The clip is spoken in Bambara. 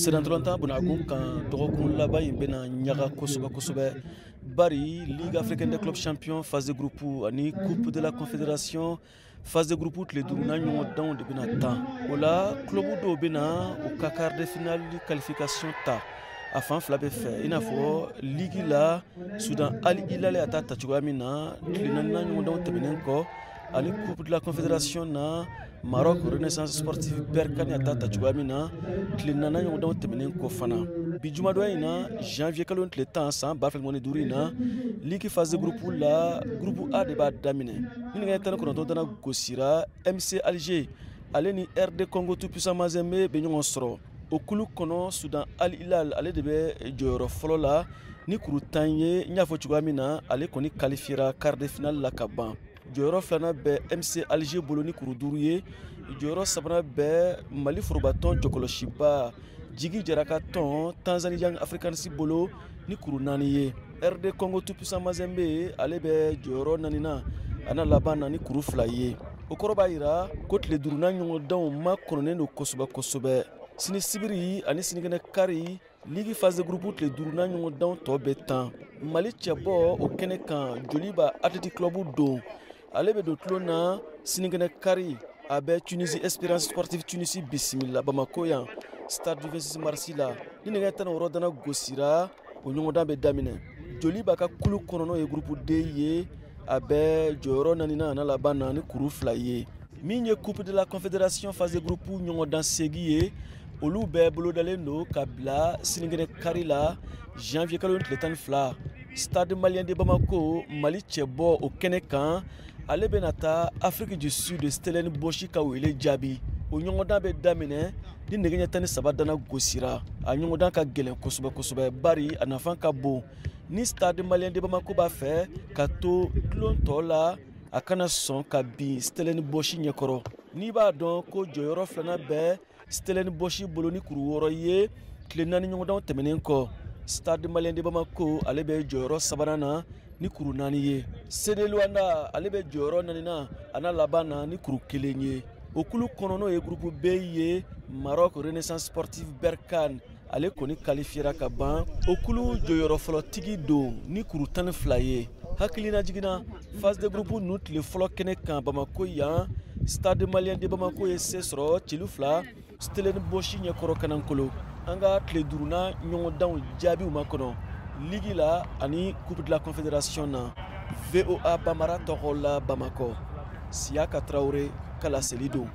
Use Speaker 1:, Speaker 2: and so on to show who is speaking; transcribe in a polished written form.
Speaker 1: Senatɔlɔntan bonagun kan dɔgɔkun laban in bɛna ɲaga kosɛbɛ kosɛbɛ, bari Ligue africaine des clubs champions phase de groupe ani Coupe de la Confédération phase de groupe tile duurunan ɲɔgɔndanw de bɛna tan. O la, club dɔw bɛna u ka quart de finale qualification ta a fan fila bɛɛ fɛ, i n'a fɔ ligue la, Sudan Al Hilal a ta ta cogoya min na tile naaninan ɲɔgɔndanw tɛmɛnen kɔ, ani Coupe de la Confédération na, Maroc Renaissance Sportive Berkane a ta ta cogoya min na tile naaninan ɲɔgɔndanw tɛmɛnen kɔ fana. Bi jumadon in na, janvier kalo tile 10 san 2025 in na, ligue phase de groupe la, groupe A de b'a daminɛ. Ni nɛgɛ 19 dana gosira, MC Alger ale ni RD Congo Tout Puissant Mazembe bɛ ɲɔgɔn sɔrɔ. O kulu kɔnɔ, Sudan Al Hilal ale de bɛ jɔyɔrɔ fɔlɔ la ni kuru 10 ye. N y'a fɔ cogoya min na, ale kɔni qualifiera quart de finale la ka ban. Jɔyɔrɔ filanan bɛ MC Alger bolo ni kuru 5 ye. Jɔyɔrɔ sabanan bɛ Mali forobatɔn jɔkɔlɔsiba Jigi Jara ka tɔn Tanzanie Young Africans bolo ni kuru 4 ye. RD Congo Tout Puissant Mazembe ale bɛ jɔyɔrɔ naaninan a n'a laban na ni kuru 2 ye. O kɔrɔ b'a yira ko tile duurunan ɲɔgɔndanw ma kɔnɔnen don kosɛbɛ kosɛbɛ. Sini sibiri ani sinikɛnɛ kari, ligue phase de groupe tile duurunan ɲɔgɔndanw tɔ bɛ tan. Mali cɛbɔ o kɛnɛ kan, Joliba Athletic Club don, ale bɛ don tulon na sinikɛnɛ kari. A bɛ Tunisie Espérance Sportive Tunisie bisimila Bamako yan, stade du 26 mars la. Ni nɛgɛ 16 dana gosira, o ɲɔgɔndan bɛ daminɛ. Joliba ka kulu kɔnɔ, n'o ye groupe D ye, a bɛ jɔyɔrɔ naaninan a n'a laban na ni kuru 2 ye. Min ye Coupe de la Confédération phase de groupe ɲɔgɔndan segi ye, olu bɛɛ bolodalen don ka bila sinikɛnɛ kari la, janvier kalo tile 12. Stade Malien de Bamako, Mali cɛbɔ o kɛnɛ kan, ale bɛna taa Afrique du Sud Stellenbosch ka wele jaabi. O ɲɔgɔndan bɛ daminɛ ni nɛgɛ ɲɛ 13 dana gosira. A ɲɔgɔndan ka gɛlɛn kosɛbɛ kosɛbɛ, bari a nafa ka bon. Ni Stade Malien de Bamako b'a fɛ ka to tulon tɔ la, a kana sɔn ka bin Stellenbosch ɲɛkɔrɔ. N'i b'a dɔn ko jɔyɔrɔ filanan bɛ Stellenbosch bolo ni kuru 6 ye tile naani ɲɔgɔndanw tɛmɛnen kɔ, Stade Malien de Bamako ale bɛ jɔyɔrɔ sabanan na ni kuru 4 ye. CD Luanda ale bɛ jɔyɔrɔ naaninan a n'a laban na ni kuru 1 ye. O kulu kɔnɔ, n'o ye groupe B ye, Maroc Renaissance Sportive Berkane ale kɔni qualifiera ka ban. O kulu jɔyɔrɔ fɔlɔtigi don ni kuru 12 ye. Hakilina jiginna, phase de groupe ninnu tile fɔlɔ kɛnɛ kan Bamako yan, Stade Malien de Bamako ye se sɔrɔ celu 2 Stellenbosch ɲɛkɔrɔ Kanankolo. An ka tile duurunan ɲɔgɔndanw jaabiw ma kɔnɔ ligue la ani Coupe de la Confédération na. VOA Bamara tɔgɔ la Bamakɔ, Siyaka Tarawele ka laseli don.